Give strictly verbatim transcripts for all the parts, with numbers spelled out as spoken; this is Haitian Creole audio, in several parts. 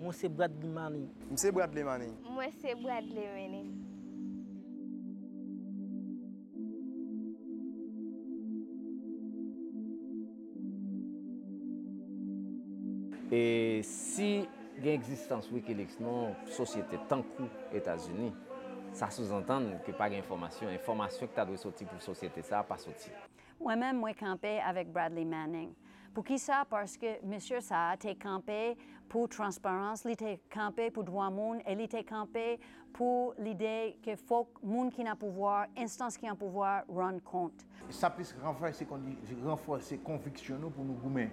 Mwen se Bradley Manning. M se Bradley Manning. Mwen se Bradley Manning. E si gen egzistans Wikileaks nan yon sosyete tankou Etazini, sa souzantann ke pa gen enfòmasyon. Enfòmasyon ki ta dwe soti pou sosyete sa a pa soti. Mwen menm, mwen kanpe avèk Bradley Manning. Poukisa? Paske mesye sa a te kanpe pou transparans, li te kanpe pou dwa moun, e li te kanpe pou lide ke fòk moun ki nan pouvwa, enstans ki an pouvwa, rann kont. Sa plis ranfòse, ranfòse konviksyon nou pou nou goumen.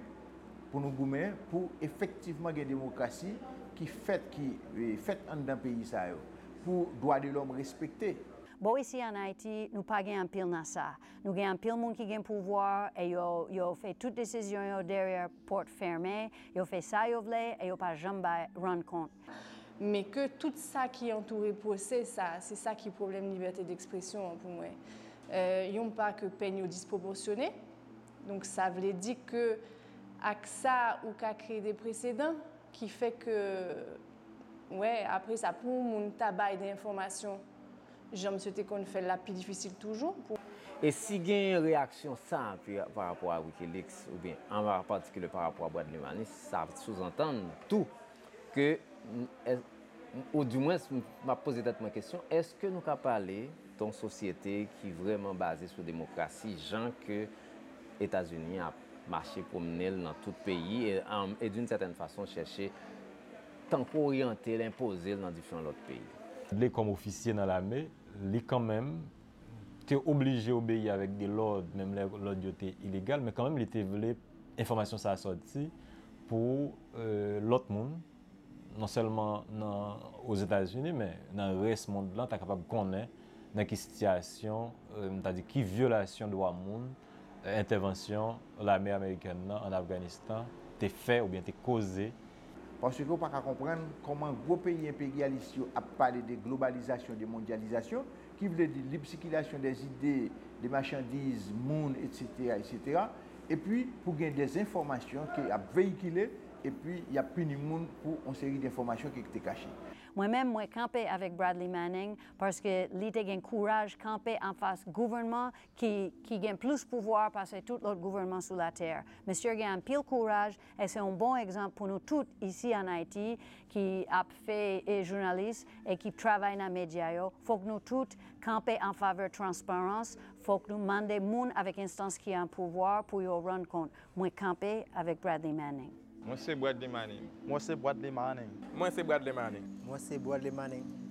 Pou nou goumen pou efektivman gen demokrasi ki fèt, ki fèt anndan peyi sa yo. Pou dwa de lòm respekte. Bon, isi ann Ayiti, nou pa gen anpil nan sa. Nou gen anpil moun ki gen pouvwa e yo, yo fè tout desizyon yo dèyè pòt fèmen, yo fè sa yo vle e yo pa janm bay rann kont. Men ke tout sa ki antoure pwosè sa, se sa ki pwoblèm libète dekspresyon an pou mwen. Yon pa ke pèn yo dispwopòsyone, donk sa vle di ke ak sa ou ka kreye de presedan ki fè ke, wè, apre sa pou yon moun ta bay de enfòmasyon jan misye te konn fè l la pi difisil toujou pou. E si gen reyaksyon sa pa rapò a Wikileaks oubyen an patikilye pa rapò a Bradley Manning, sa souzantann tou ke, oudimwens m ap poze tèt mwen kesyon, èske nou ka pale de yon sosyete ki vrèman baze sou demokrasi jan ke Etazini ap mache pwomne l nan tout peyi e d'une certaine façon chèche tankou oryante l, enpoze l nan diferan lòt peyi. Bradley kòm ofisye nan lame, li kanmenm te oblije obeyi avèk de lòd, menm lè lòd yo te ilegal, men kanmenm li te vle enfòmasyon sa a sòti pou lòt moun, non sèlman nan Ozetazini, men nan rès mond lan, ta kapab konnen nan ki sitiyasyon, m ta di ki vyolasyon dwa moun entèvansyon lame amerikèn nan ann Afganistan te fè oubyen te koze. Paske w pa ka konprann kòman gwo peyi enperyalis yo ap pale de globalizasyon, de mondyalizasyon, ki vle di lib sikilasyon dè zide, de machandiz, moun, etsetera, etsetera, epi pou gen dè enfòmasyon ke ap veyikile, epi y ap pini moun pou yon seri dè enfòmasyon ke te kache. Mwen menm, mwen kanpe avèk Bradley Manning paske li te gen kouraj kanpe anfas gouvènman ki, ki gen plis pouvwa pase tout lòt gouvènman sou latè. Mesye gen anpil kouraj e se yon bon egzanp pou nou tout isi ann Ayiti ki ap fè jounalis e ki travay nan medya yo. Fòk nou tout kanpe an favè transparans, fòk nou mande moun avèk enstans ki an pouvwa pou yo rann kont. Mwen kanpe avèk Bradley Manning. Mwen se Bradley Manning. Mwen se Bradley Manning. Mwen se Bradley Manning. Mwen se Bradley Manning.